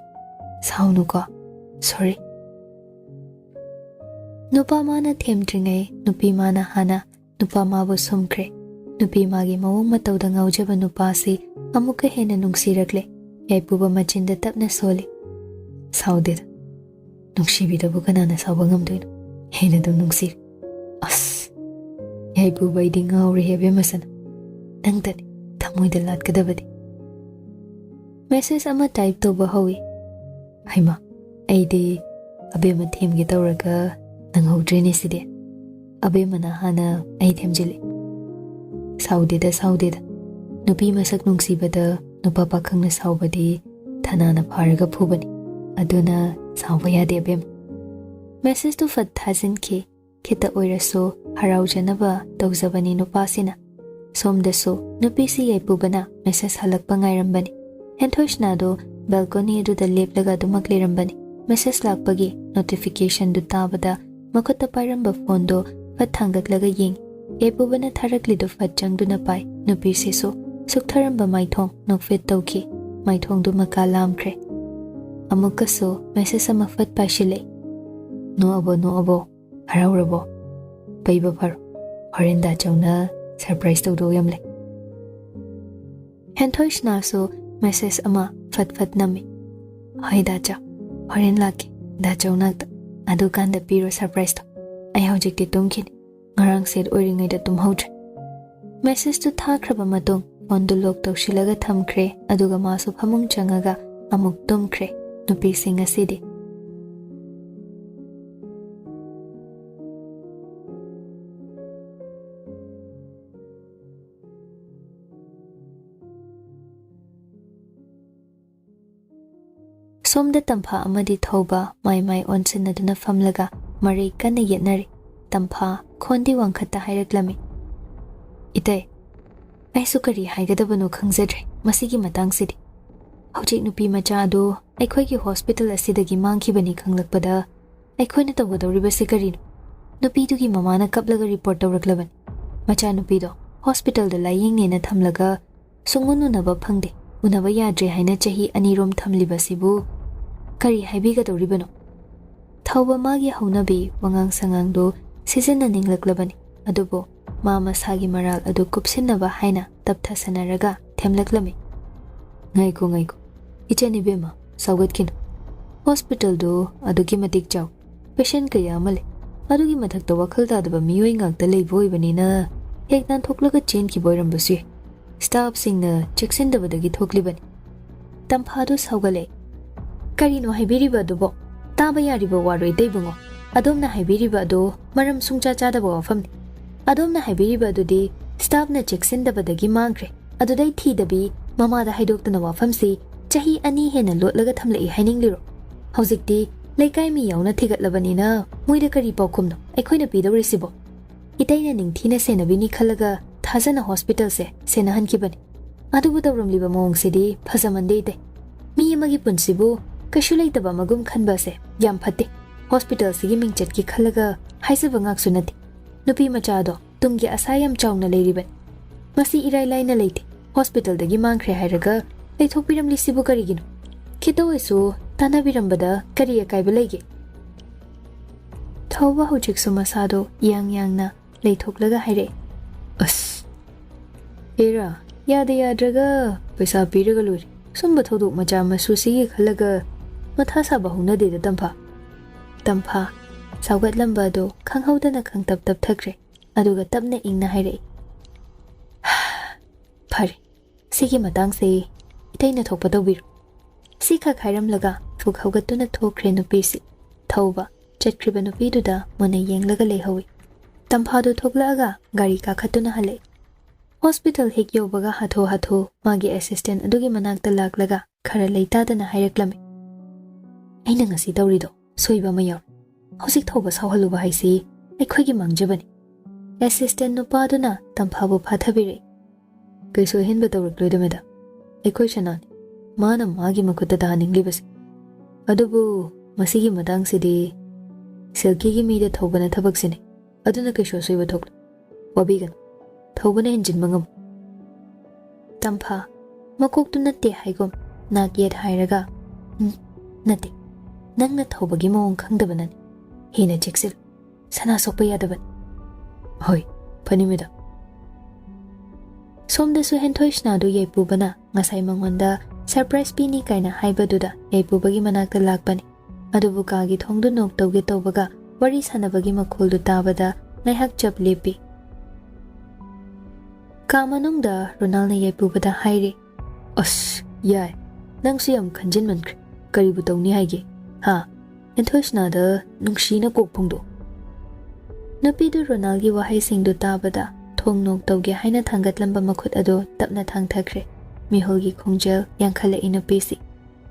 ꯁꯥꯎꯅꯨꯀꯣ꯫ Sorry꯫" ꯅꯨꯄꯥ ꯃꯥꯅ ꯊꯦꯝꯗ꯭ꯔꯤꯉꯩ ꯅꯨꯄꯤ ꯃꯥꯅ ꯍꯥꯟꯅ ꯅꯨꯄꯥ ꯃꯥꯕꯨ ꯁꯨꯝꯈ꯭ꯔꯦ꯫ ꯅꯨꯄꯤ ꯃꯥꯒꯤ ꯃꯑꯣꯡ ꯃꯇꯧꯗ ꯉꯥꯎꯖꯕ ꯅꯨꯄꯥꯁꯤ ꯑꯃꯨꯛꯀ ꯍꯦꯟꯅ ꯅꯨꯡꯁꯤꯔꯛꯂꯦ꯫ ꯌꯥꯏꯄꯨꯕ ꯃꯆꯤꯟꯗ ꯇꯞꯅ ꯁꯣꯜꯂꯤ꯫ "ꯁꯥꯎꯗꯦꯗ꯫ ꯅꯨꯡꯁꯤꯕꯤꯗꯕꯨ ꯀꯅꯥꯅ ꯁꯥꯎꯕ ꯉꯝꯗꯣꯏꯅꯣ? ꯍꯦꯟꯅ ꯑꯗꯨꯝ ꯅꯨꯡꯁꯤꯔꯦ꯫ ꯑꯁ! ꯌꯥꯏꯄꯨꯕ, ꯑꯩꯗꯤ ꯉꯥꯎꯔꯦ ꯑꯕꯦꯝꯃ ꯁꯅꯥ꯫ ꯅꯪꯇꯅꯤ ꯊꯃꯣꯏꯗ ꯂꯥꯠꯀꯗꯕꯗꯤ꯫" ꯃꯦꯁꯦꯖ ꯑꯃ ꯇꯥꯏꯞ ꯇꯧꯕ ꯍꯧꯏ꯫ ꯍꯩꯃꯥ, ꯑꯩꯗꯤ ꯑꯕꯦꯝꯃ ꯊꯦꯝꯒꯦ ꯇꯧꯔꯒ ꯅꯪꯍꯧꯗ꯭ꯔꯦꯅꯦ ꯁꯤꯗꯤ꯫ ꯑꯕꯦꯝꯃꯅ ꯍꯥꯟꯅ ꯑꯩ ꯊꯦꯝꯖꯤꯜꯂꯤ꯫ "ꯁꯥꯎꯗꯦꯗ, ꯁꯥꯎꯗꯦꯗ꯫ ꯅꯨꯄꯤ ꯃꯁꯛ ꯅꯨꯡꯁꯤꯕꯗ ꯅꯨꯄꯥ ꯄꯥꯈꯪꯅ ꯁꯥꯎꯕꯗꯤ ꯊꯅꯥꯅ ꯐꯥꯔꯒ ꯐꯨꯕꯅꯤ꯫ ꯑꯗꯨꯅ ꯁꯥꯎꯕ ꯌꯥꯗꯦ ꯑꯕꯦꯝꯃ꯫" ꯃꯦꯁꯦꯖꯇꯨ ꯐꯠ ꯊꯥꯖꯤꯟꯈꯤ꯫ ꯈꯤꯇ ꯑꯣꯏꯔꯁꯨ ꯍꯔꯥꯎꯖꯅꯕ ꯇꯧꯖꯕꯅꯤ ꯅꯨꯄꯥꯁꯤꯅ꯫ ꯁꯣꯝꯗꯁꯨ ꯅꯨꯄꯤꯁꯤ ꯌꯥꯏꯄꯨꯕꯅ ꯃꯦꯁꯦꯖ ꯍꯜꯂꯛꯄ ꯉꯥꯏꯔꯝꯕꯅꯤ꯫ ꯍꯦꯟꯊꯣꯏꯁꯅꯥꯗꯨ ꯕꯦꯜꯀꯣꯅꯤ ꯑꯗꯨꯗ ꯂꯦꯞꯂꯒ ꯑꯗꯨꯃꯛ ꯂꯩꯔꯝꯕꯅꯤ꯫ ꯃꯦꯁꯦꯖ ꯂꯥꯛꯄꯒꯤ ꯅꯣꯇꯤꯐꯤꯀꯦꯁꯟꯗꯨ ꯇꯥꯕꯗ ꯃꯈꯨꯠꯇ ꯄꯥꯏꯔꯝꯕ ꯐꯣꯟꯗꯨ ꯐꯠ ꯊꯥꯡꯒꯠꯂꯒ ꯌꯦꯡꯏ꯫ ꯌꯥꯏꯄꯨꯕꯅ ꯊꯥꯔꯛꯂꯤꯗꯨ ꯐꯠ ꯆꯪꯗꯨꯅ ꯄꯥꯏ꯫ ꯅꯨꯄꯤꯁꯤꯁꯨ ꯁꯨꯛꯊꯔꯝꯕ ꯃꯥꯏꯊꯣꯡ ꯅꯣꯛꯐꯦꯠ ꯇꯧꯈꯤ꯫ ꯃꯥꯏꯊꯣꯡꯗꯨ ꯃꯀꯥ ꯂꯥꯝꯈ꯭ꯔꯦ꯫ ꯑꯃꯨꯛꯀꯁꯨ ꯃꯦꯁꯦꯖ ꯑꯃ ꯐꯠ ꯄꯥꯏꯁꯤꯜꯂꯛꯏ꯫ "ꯅꯣꯛꯑꯕꯣ, ꯅꯣꯛꯑꯕꯣ? ꯍꯔꯥꯎꯔꯕꯣ? ꯄꯩꯕ ꯐꯔꯣ꯫ ꯍꯣꯔꯦꯟ ꯗꯥꯆꯧꯅ ꯁꯔꯄ꯭ꯔꯥꯏꯖ ꯇꯧꯗꯧ ꯌꯥꯝ ꯂꯩ꯫" ꯍꯦꯟꯊꯣꯏꯁꯅꯥꯁꯨ ꯃꯦꯁꯦꯖ ꯑꯃ ꯐꯠ ꯐꯠ ꯅꯝꯃꯤ꯫ "ꯍꯣꯏ ꯗꯥꯆꯧ, ꯍꯣꯔꯦꯟ ꯂꯥꯛꯀꯦ ꯗꯥꯆꯧ ꯅꯥꯛꯇ꯫ ꯑꯗꯨꯀꯥꯟꯗ ꯄꯤꯔꯣ ꯁꯔꯄ꯭ꯔꯥꯏꯖꯇꯣ꯫ ꯑꯩ ꯍꯧꯖꯤꯛꯇꯤ ꯇꯨꯝꯈꯤꯅꯤ꯫ ꯉꯔꯥꯡ ꯁꯦꯠ ꯑꯣꯏꯔꯤꯉꯩꯗ ꯇꯨꯝꯍꯧꯗ꯭ꯔꯦ꯫" ꯃꯦꯁꯦꯖꯇꯨ ꯊꯥꯈ꯭ꯔꯕ ꯃꯇꯨꯡ ꯐꯣꯟꯗꯨ ꯂꯣꯛ ꯇꯧꯁꯤꯜꯂꯒ ꯊꯝꯈ꯭ꯔꯦ, ꯑꯗꯨꯒ ꯃꯥꯁꯨ ꯐꯃꯨꯡ ꯆꯪꯉꯒ ꯑꯃꯨꯛ ꯇꯨꯝꯈ꯭ꯔꯦ꯫ ꯅꯨꯄꯤꯁꯤꯡ ꯑꯁꯤꯗꯤ꯫ ꯁꯣꯝꯗ ꯇꯝꯐꯥ ꯑꯃꯗꯤ ꯊꯧꯕ ꯃꯥꯏ ꯃꯥꯏ ꯑꯣꯟꯁꯤꯟꯅꯗꯨꯅ ꯐꯝꯂꯒ ꯃꯔꯩ ꯀꯟꯅ ꯌꯦꯠꯅꯔꯤ꯫ ꯇꯝꯐꯥ ꯈꯣꯟꯗꯤ ꯋꯥꯡꯈꯠꯇ ꯍꯥꯏꯔꯛꯂꯝꯃꯤ, "ꯏꯇꯩ, ꯑꯩꯁꯨ ꯀꯔꯤ ꯍꯥꯏꯒꯗꯕꯅꯣ ꯈꯪꯖꯗ꯭ꯔꯦ ꯃꯁꯤꯒꯤ ꯃꯇꯥꯡꯁꯤꯗꯤ꯫ ꯍꯧꯖꯤꯛ ꯅꯨꯄꯤ ꯃꯆꯥ ꯑꯗꯨ ꯑꯩꯈꯣꯏꯒꯤ ꯍꯣꯁꯄꯤꯇꯥꯜ ꯑꯁꯤꯗꯒꯤ ꯃꯥꯡꯈꯤꯕꯅꯤ ꯈꯪꯂꯛꯄꯗ ꯑꯩꯈꯣꯏꯅ ꯇꯧꯒꯗꯧꯔꯤꯕꯁꯤ ꯀꯔꯤꯅꯣ? ꯅꯨꯄꯤꯗꯨꯒꯤ ꯃꯃꯥꯅ ꯀꯞꯂꯒ ꯔꯤꯄꯣꯔꯠ ꯇꯧꯔꯛꯂꯕꯅꯤ꯫ ꯃꯆꯥꯅꯨꯄꯤꯗꯣ ꯍꯣꯁꯄꯤꯇꯥꯜꯗ ꯂꯥꯌꯦꯡꯉꯦꯅ ꯊꯝꯂꯒ ꯁꯨꯡꯎꯟ ꯎꯅꯕ ꯐꯪꯗꯦ, ꯎꯅꯕ ꯌꯥꯗ꯭ꯔꯦ ꯍꯥꯏꯅ ꯆꯍꯤ ꯑꯅꯤꯔꯣꯝ ꯊꯝꯂꯤꯕꯁꯤꯕꯨ ꯀꯔꯤ ꯍꯥꯏꯕꯤꯒꯗꯧꯔꯤꯕꯅꯣ?" ꯊꯧꯕ ꯃꯥꯒꯤ ꯍꯧꯅꯕꯤ ꯋꯥꯉꯥꯡ ꯁꯉꯥꯡꯗꯨ ꯁꯤꯖꯤꯟꯅꯅꯤꯡꯂꯛꯂꯕꯅꯤ, ꯑꯗꯨꯕꯨ ꯃꯥ ꯃꯁꯥꯒꯤ ꯃꯔꯥꯜ ꯑꯗꯨ ꯀꯨꯞꯁꯤꯟꯅꯕ ꯍꯥꯏꯅ ꯇꯞꯊꯁꯅꯔꯒ ꯊꯦꯝꯂꯛꯂꯝꯃꯤ꯫ "ꯉꯥꯏꯈꯣ, ꯉꯥꯏꯈꯣ, ꯏꯆꯟ ꯏꯕꯦꯝꯃ, ꯁꯥꯎꯒꯠꯈꯤꯅꯨ꯫ ꯍꯣꯁꯄꯤꯇꯥꯜꯗꯨ ꯑꯗꯨꯛꯀꯤ ꯃꯇꯤꯛ ꯆꯥꯎ, ꯄꯦꯁꯦꯟ ꯀꯌꯥ ꯑꯃ ꯂꯩ꯫ ꯑꯗꯨꯒꯤ ꯃꯊꯛꯇ ꯋꯥꯈꯜ ꯇꯥꯗꯕ ꯃꯤꯑꯣꯏ ꯉꯥꯛꯇ ꯂꯩꯕ ꯑꯣꯏꯕꯅꯤꯅ ꯍꯦꯛ ꯅꯥꯟꯊꯣꯛꯂꯒ ꯆꯦꯟꯈꯤꯕ ꯑꯣꯏꯔꯝꯕꯁꯨ ꯌꯥꯏ꯫ ꯁ꯭ꯇꯥꯐꯁꯤꯡꯅ ꯆꯦꯛꯁꯤꯟꯗꯕꯗꯒꯤ ꯊꯣꯛꯂꯤꯕꯅꯤ꯫" ꯇꯝꯐꯥꯗꯨ ꯁꯥꯎꯒꯠꯂꯦ꯫ "ꯀꯔꯤꯅꯣ ꯍꯥꯏꯕꯤꯔꯤꯕ ꯑꯗꯨꯕꯣ? ꯇꯥꯕ ꯌꯥꯔꯤꯕ ꯋꯥꯔꯣ, ꯏꯇꯩ ꯏꯕꯨꯡꯉꯣ? ꯑꯗꯣꯝꯅ ꯍꯥꯏꯕꯤꯔꯤꯕ ꯑꯗꯨ ꯃꯔꯝ ꯁꯨꯡꯆꯥ ꯆꯥꯗꯕ ꯋꯥꯐꯝꯅꯤ꯫ ꯑꯗꯣꯝꯅ ꯍꯥꯏꯕꯤꯔꯤꯕ ꯑꯗꯨꯗꯤ ꯁ꯭ꯇꯥꯐꯅ ꯆꯦꯛꯁꯤꯟꯗꯕꯗꯒꯤ ꯃꯥꯡꯈ꯭ꯔꯦ꯫ ꯑꯗꯨꯗꯩ ꯊꯤꯗꯕꯤ ꯃꯃꯥꯗ ꯍꯥꯏꯗꯣꯛꯇꯅ ꯋꯥꯐꯝꯁꯤ ꯆꯍꯤ ꯑꯅꯤ ꯍꯦꯟꯅ ꯂꯣꯠꯂꯒ ꯊꯝꯂꯛꯏ ꯍꯥꯏꯅꯤꯡꯂꯤꯔꯣ? ꯍꯧꯖꯤꯛꯇꯤ ꯂꯩꯀꯥꯏ ꯃꯤ ꯌꯥꯎꯅ ꯊꯤꯒꯠꯂꯕꯅꯤꯅ ꯃꯣꯏꯗ ꯀꯔꯤ ꯄꯥꯎꯈꯨꯝꯅꯣ ꯑꯩꯈꯣꯏꯅ ꯄꯤꯗꯧꯔꯤꯁꯤꯕꯣ? ꯏꯇꯩꯅ ꯅꯤꯡꯊꯤꯅ ꯁꯦꯟꯅꯕꯤꯅꯤ ꯈꯜꯂꯒ ꯊꯥꯖꯅ ꯍꯣꯁꯄꯤꯇꯥꯜꯁꯦ ꯁꯦꯟꯅꯍꯟꯈꯤꯕꯅꯤ꯫ ꯑꯗꯨꯕꯨ ꯇꯧꯔꯝꯂꯤꯕ ꯃꯑꯣꯡꯁꯤꯗꯤ ꯐꯖꯃꯟꯗꯦ, ꯏꯇꯩ꯫ ꯃꯤ ꯑꯃꯒꯤ ꯄꯨꯟꯁꯤꯕꯨ ꯀꯩꯁꯨ ꯂꯩꯇꯕ ꯑꯃꯒꯨꯝ ꯈꯟꯕ ꯑꯁꯦ ꯌꯥꯝ ꯐꯠꯇꯦ꯫ ꯍꯣꯁꯄꯤꯇꯥꯜꯁꯤꯒꯤ ꯃꯤꯡꯆꯠꯀꯤ ꯈꯜꯂꯒ ꯍꯥꯏꯖꯕ ꯉꯥꯛꯁꯨ ꯅꯠꯇꯦ꯫ ꯅꯨꯄꯤ ꯃꯆꯥ ꯑꯗꯣ ꯇꯨꯡꯒꯤ ꯑꯁꯥ ꯌꯥꯝ ꯆꯥꯎꯅ ꯂꯩꯔꯤꯕꯅꯤ꯫ ꯃꯁꯤ ꯏꯔꯥꯏ ꯂꯥꯏꯅ ꯂꯩꯇꯦ꯫ ꯍꯣꯁꯄꯤꯇꯥꯜꯗꯒꯤ ꯃꯥꯡꯈ꯭ꯔꯦ ꯍꯥꯏꯔꯒ ꯂꯩꯊꯣꯛꯄꯤꯔꯝꯂꯤꯁꯤꯕꯨ ꯀꯔꯤꯒꯤꯅꯣ? ꯈꯤꯇ ꯑꯣꯏꯁꯨ ꯇꯥꯟꯅꯕꯤꯔꯝꯕꯗ ꯀꯔꯤ ꯑꯀꯥꯏꯕ ꯂꯩꯒꯦ?" ꯊꯧꯕ ꯍꯧꯖꯤꯛꯁꯨ ꯃꯁꯥꯗꯣ ꯌꯥꯡ ꯌꯥꯡꯅ ꯂꯩꯊꯣꯛꯂꯒ ꯍꯥꯏꯔꯛꯑꯦ꯫ "ꯑꯁ, ꯍꯦꯔꯥ, ꯌꯥꯗ ꯌꯥꯗ꯭ꯔꯒ ꯄꯩꯁꯥ ꯄꯤꯔꯒ ꯂꯣꯏꯔꯦ꯫ ꯁꯨꯝꯕ ꯊꯧꯗꯣꯛ ꯃꯆꯥ ꯃꯁꯨꯁꯤꯒꯤ ꯈꯜꯂꯒ ꯃꯊꯥ ꯁꯥꯕ ꯍꯧꯅꯗꯦꯗ, ꯇꯝꯐꯥ꯫" ꯇꯝꯐꯥ ꯁꯥꯎꯒꯠꯂꯝꯕ ꯑꯗꯨ ꯈꯪꯍꯧꯗꯅ ꯈꯪꯇꯞ ꯇꯞꯊꯈ꯭ꯔꯦ꯫ ꯑꯗꯨꯒ ꯇꯞꯅ ꯏꯪꯅ ꯍꯥꯏꯔꯛꯏ, "ꯐꯔꯦ, ꯁꯤꯒꯤ ꯃꯇꯥꯡꯁꯦ ꯏꯇꯩꯅ ꯊꯣꯛꯄ ꯇꯧꯕꯤꯔꯣ꯫" ꯁꯤꯈꯛ ꯍꯥꯏꯔꯝꯂꯒ ꯐꯨꯛ ꯍꯧꯒꯠꯇꯨꯅ ꯊꯣꯛꯈ꯭ꯔꯦ ꯅꯨꯄꯤꯁꯤ꯫ ꯊꯧꯕ ꯆꯠꯈ꯭ꯔꯤꯕ ꯅꯨꯄꯤꯗꯨꯗ ꯃꯨꯟꯅ ꯌꯦꯡꯂꯒ ꯂꯩꯍꯧꯏ꯫ ꯇꯝꯐꯥꯗꯨ ꯊꯣꯛꯂꯛꯑꯒ ꯒꯥꯔꯤ ꯀꯥꯈꯠꯇꯨꯅ ꯍꯜꯂꯛꯏ꯫ ꯍꯣꯁꯄꯤꯇꯥꯜ ꯍꯦꯛ ꯌꯧꯕꯒ ꯍꯥꯊꯨ ꯍꯥꯊꯨ ꯃꯥꯒꯤ ꯑꯦꯁꯤꯁꯇꯦꯟ ꯑꯗꯨꯒꯤ ꯃꯅꯥꯛꯇ ꯂꯥꯛꯂꯒ ꯈꯔ ꯂꯩꯇꯥꯗꯅ ꯍꯥꯏꯔꯛꯂꯝꯃꯤ, ꯑꯩꯅ ꯉꯁꯤ ꯇꯧꯔꯤꯗꯣ ꯁꯣꯏꯕ ꯑꯃ ꯌꯥꯎꯔꯦ꯫ ꯍꯧꯖꯤꯛ ꯊꯧꯕ ꯁꯥꯎꯍꯜꯂꯨꯕ ꯍꯥꯏꯁꯤ ꯑꯩꯈꯣꯏꯒꯤ ꯃꯥꯡꯖꯕꯅꯤ꯫ ꯑꯦꯁꯤꯁꯇꯦꯟ ꯅꯨꯄꯥꯗꯨꯅ ꯇꯝꯐꯥꯕꯨ ꯐꯥꯊꯕꯤꯔꯛꯏ꯫ ꯀꯩꯁꯨ ꯑꯍꯦꯟꯕ ꯇꯧꯔꯛꯂꯣꯏꯗ, ꯃꯦꯗꯥꯝ꯫ ꯑꯩꯈꯣꯏ ꯁꯅꯥꯅꯤ꯫ ꯃꯥꯅ ꯃꯥꯒꯤ ꯃꯈꯨꯠꯇ ꯇꯥꯍꯟꯅꯤꯡꯂꯤꯕꯁꯦ꯫ ꯑꯗꯨꯕꯨ ꯃꯁꯤꯒꯤ ꯃꯇꯥꯡꯁꯤꯗꯤ ꯁꯤꯜꯀꯤꯒꯤ ꯃꯤꯗ ꯊꯧꯕꯅ ꯊꯕꯛꯁꯤꯅꯤ꯫ ꯑꯗꯨꯅ ꯀꯩꯁꯨ ꯑꯁꯣꯏꯕ ꯊꯣꯛꯂꯣꯏ꯫ ꯋꯥꯕꯤꯒꯅꯨ꯫ ꯊꯧꯕꯅ ꯍꯦꯟꯖꯤꯟꯕ ꯉꯝꯃꯣꯏ꯫ ꯇꯝꯐꯥ, ꯃꯀꯣꯛꯇꯨ ꯅꯠꯇꯦ ꯍꯥꯏꯒꯨꯝ, ꯅꯥꯛ ꯌꯦꯠ ꯍꯥꯏꯔꯒ, "ꯎꯝ, ꯅꯠꯇꯦ꯫ ꯅꯪꯅ ꯊꯧꯕꯒꯤ ꯃꯑꯣꯡ ꯈꯪꯗꯕꯅꯅꯤ꯫ ꯍꯦꯟꯅ ꯆꯦꯛꯁꯤꯜꯂꯨ꯫ ꯁꯅꯥ ꯁꯣꯛꯄ ꯌꯥꯗꯕꯅꯤ꯫" "ꯍꯣꯏ, ꯐꯅꯤ, ꯃꯦꯗꯥꯝ꯫" ꯁꯣꯝꯗꯁꯨ ꯍꯦꯟꯊꯣꯏ ꯁꯅꯥꯗꯨ ꯌꯥꯏꯄꯨꯕꯅ ꯉꯁꯥꯏ ꯃꯉꯣꯟꯗ ꯁꯔꯄ꯭ꯔꯥꯏꯖ ꯄꯤꯅꯤ ꯀꯥꯏꯅ ꯍꯥꯏꯕꯗꯨꯗ ꯌꯥꯏꯄꯨꯕꯒꯤ ꯃꯅꯥꯛꯇ ꯂꯥꯛꯄꯅꯤ꯫ ꯑꯗꯨꯕꯨ ꯀꯥꯒꯤ ꯊꯣꯡꯗꯨ ꯅꯣꯛ ꯇꯧꯒꯦ ꯇꯧꯕꯒ ꯋꯥꯔꯤ ꯁꯥꯟꯅꯕꯒꯤ ꯃꯈꯣꯜꯗꯨ ꯇꯥꯕꯗ ꯉꯥꯏꯍꯥꯛ ꯆꯞ ꯂꯦꯞꯄꯤ꯫ ꯀꯥ ꯃꯅꯨꯡꯗ ꯔꯣꯅꯥꯜꯅ ꯌꯥꯏꯄꯨꯕꯗ ꯍꯥꯏꯔꯤ, "ꯑꯁ, ꯌꯥꯏ, ꯅꯪꯁꯨ ꯌꯥꯝ ꯈꯟꯖꯤꯟꯃꯟꯈ꯭ꯔꯦ꯫ ꯀꯔꯤꯕꯨ ꯇꯧꯅꯤ ꯍꯥꯏꯒꯦ? ꯍꯥ? ꯍꯦꯟꯊꯣꯏ ꯁꯅꯥꯗ ꯅꯨꯡꯁꯤꯅ ꯀꯣꯛ ꯐꯣꯡꯗꯣꯛ꯫" ꯅꯨꯄꯤꯗꯨ ꯔꯣꯅꯥꯜꯒꯤ ꯋꯥꯍꯩꯁꯤꯡꯗꯨ ꯇꯥꯕꯗ ꯊꯣꯡ ꯅꯣꯛ ꯇꯧꯒꯦ ꯍꯥꯏꯅ ꯊꯥꯡꯒꯠꯂꯝꯕ ꯃꯈꯨꯠ ꯑꯗꯨ ꯇꯞꯅ ꯊꯥꯡꯊꯈ꯭ꯔꯦ꯫ ꯃꯤꯍꯨꯜꯒꯤ ꯈꯣꯡꯖꯦꯜ ꯌꯥꯡꯈꯠꯂꯛꯏ ꯅꯨꯄꯤꯁꯤ꯫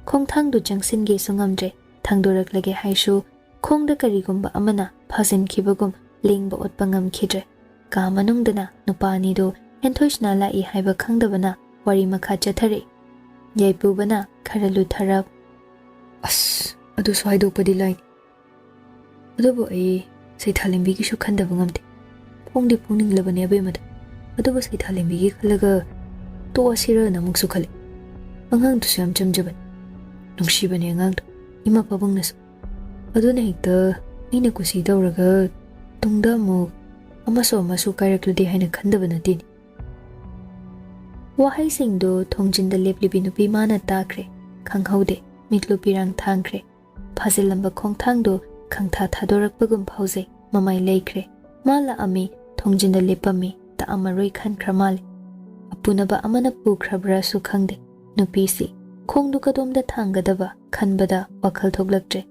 ꯈꯣꯡꯊꯥꯡꯗꯨ ꯆꯪꯁꯤꯟꯒꯦꯁꯨ ꯉꯝꯗ꯭ꯔꯦ꯫ ꯊꯥꯡꯗꯣꯔꯛꯂꯒꯦ ꯍꯥꯏꯁꯨ ꯈꯣꯡꯗ ꯀꯔꯤꯒꯨꯝꯕ ꯑꯃꯅ ꯐꯥꯖꯤꯟꯈꯤꯕꯒꯨꯝ ꯂꯦꯡꯕ ꯑꯣꯠꯄ ꯉꯝꯈꯤꯗ꯭ꯔꯦ꯫ ꯀꯥ ꯃꯅꯨꯡꯗꯅ ꯅꯨꯄꯥ ꯑꯅꯤꯗꯨ ꯍꯦꯟꯊꯣꯏꯁꯅꯥ ꯂꯥꯛꯏ ꯍꯥꯏꯕ ꯈꯪꯗꯕꯅ ꯋꯥꯔꯤ ꯃꯈꯥ ꯆꯠꯊꯔꯛꯏ꯫ ꯌꯥꯏꯄꯨꯕꯅ ꯈꯔ ꯂꯨꯊꯔꯞ, "ꯑꯁ, ꯑꯗꯨꯁꯨ ꯍꯥꯏꯗꯣꯛꯄꯗꯤ ꯂꯥꯏꯅꯤ꯫ ꯑꯗꯨꯕꯨ ꯑꯩ ꯁꯩꯊꯥꯂꯦꯝꯕꯤꯒꯤꯁꯨ ꯈꯟꯗꯕ ꯉꯝꯗꯦ꯫ ꯐꯣꯡꯗꯤ ꯐꯣꯡꯅꯤꯡꯂꯕꯅꯦ ꯑꯕꯦꯝꯃꯗ꯫ ꯑꯗꯨꯕꯨ ꯁꯩꯊꯥꯂꯦꯝꯕꯤꯒꯤ ꯈꯜꯂꯒ ꯇꯣꯛꯑꯁꯤꯔꯅ ꯑꯃꯨꯛꯁꯨ ꯈꯜꯂꯤ꯫ ꯑꯉꯥꯡꯗꯨꯁꯨ ꯌꯥꯝ ꯆꯝꯖꯕꯅꯤ꯫ ꯅꯨꯡꯁꯤꯕꯅꯦ ꯑꯉꯥꯡꯗꯣ, ꯏꯃꯥ ꯄꯥꯕꯨꯡꯅꯁꯨ꯫ ꯑꯗꯨꯅ ꯍꯦꯛꯇ ꯑꯩꯅ ꯀꯨꯁꯤ ꯇꯧꯔꯒ ꯇꯨꯡꯗ ꯑꯃꯨꯛ ꯑꯃꯁꯨ ꯑꯃꯁꯨ ꯀꯥꯏꯔꯛꯂꯗꯤ ꯍꯥꯏꯅ ꯈꯟꯗꯕ ꯅꯠꯇꯦꯅꯦ꯫" ꯋꯥꯍꯩꯁꯤꯡꯗꯨ ꯊꯣꯡꯖꯤꯟꯗ ꯂꯦꯞꯂꯤꯕꯤ ꯅꯨꯄꯤ ꯃꯥꯅ ꯇꯥꯈ꯭ꯔꯦ꯫ ꯈꯪꯍꯧꯗꯦ, ꯃꯤꯠꯂꯨ ꯄꯤꯔꯥꯡ ꯊꯥꯡꯈ꯭ꯔꯦ꯫ ꯐꯥꯖꯤꯜꯂꯝꯕ ꯈꯣꯡꯊꯥꯡꯗꯨ ꯈꯪꯊꯥ ꯊꯥꯗꯣꯔꯛꯄꯒꯨꯝ ꯐꯥꯎꯖꯩ꯫ ꯃꯃꯥꯏ ꯂꯩꯈ꯭ꯔꯦ꯫ ꯃꯥ ꯂꯥꯛꯑꯝꯃꯤ, ꯊꯣꯡꯖꯤꯟꯗ ꯂꯦꯞꯄꯝꯃꯤ, ꯇꯥꯛꯑꯝꯃꯔꯣꯏ ꯈꯟꯈ꯭ꯔ ꯃꯥꯜꯂꯦ꯫ ꯑꯄꯨꯅꯕ ꯑꯃꯅ ꯄꯨꯈ꯭ꯔꯕ꯭ꯔꯥꯁꯨ ꯈꯪꯗꯦ꯫ ꯅꯨꯄꯤꯁꯤ ꯈꯣꯡꯗꯨ ꯀꯗꯣꯝꯗ ꯊꯥꯡꯒꯗꯕ ꯈꯟꯕꯗ ꯋꯥꯈꯜ ꯊꯣꯛꯂꯛꯇ꯭ꯔꯦ꯫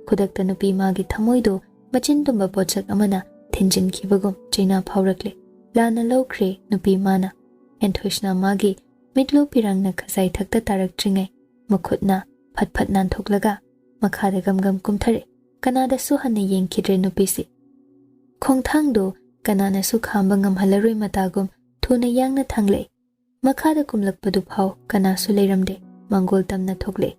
ꯈꯨꯗꯛꯇ ꯅꯨꯄꯤ ꯃꯥꯒꯤ ꯊꯃꯣꯏꯗꯨ ꯃꯆꯤꯟ ꯇꯨꯝꯕ ꯄꯣꯠꯁꯛ ꯑꯃꯅ ꯊꯤꯟꯖꯤꯟꯈꯤꯕꯒꯨꯝ ꯆꯩꯅꯥ ꯐꯥꯎꯔꯛꯂꯦ꯫ ꯂꯥꯟꯅ ꯂꯧꯈ꯭ꯔꯦ ꯅꯨꯄꯤ ꯃꯥꯅ꯫ ꯍꯦꯟꯊꯣꯏꯁꯅꯥ ꯃꯥꯒꯤ ꯃꯤꯠꯂꯨ ꯄꯤꯔꯥꯡꯅ ꯈꯖꯥꯏ ꯊꯛꯇ ꯇꯥꯔꯛꯇ꯭ꯔꯤꯉꯩ ꯃꯈꯨꯠꯅ ꯐꯠ ꯐꯠ ꯅꯥꯟꯊꯣꯛꯂꯒ ꯃꯈꯥꯗ ꯒꯝ ꯒꯝ ꯀꯨꯝꯊꯔꯦ꯫ ꯀꯅꯥꯗꯁꯨ ꯍꯟꯅ ꯌꯦꯡꯈꯤꯗ꯭ꯔꯦ ꯅꯨꯄꯤꯁꯤ꯫ ꯈꯣꯡꯊꯥꯡꯗꯨ ꯀꯅꯥꯅꯁꯨ ꯈꯥꯝꯕ ꯉꯝꯍꯜꯂꯔꯣꯏ ꯃꯇꯥꯒꯨꯝ ꯊꯨꯅ ꯌꯥꯡꯅ ꯊꯥꯡꯂꯛꯏ꯫ ꯃꯈꯥꯗ ꯀꯨꯝꯂꯛꯄꯗꯨ ꯐꯥꯎ ꯀꯅꯥꯁꯨ ꯂꯩꯔꯝꯗꯦ꯫ ꯃꯪꯒꯣꯜ ꯇꯝꯅ ꯊꯣꯛꯂꯛꯏ꯫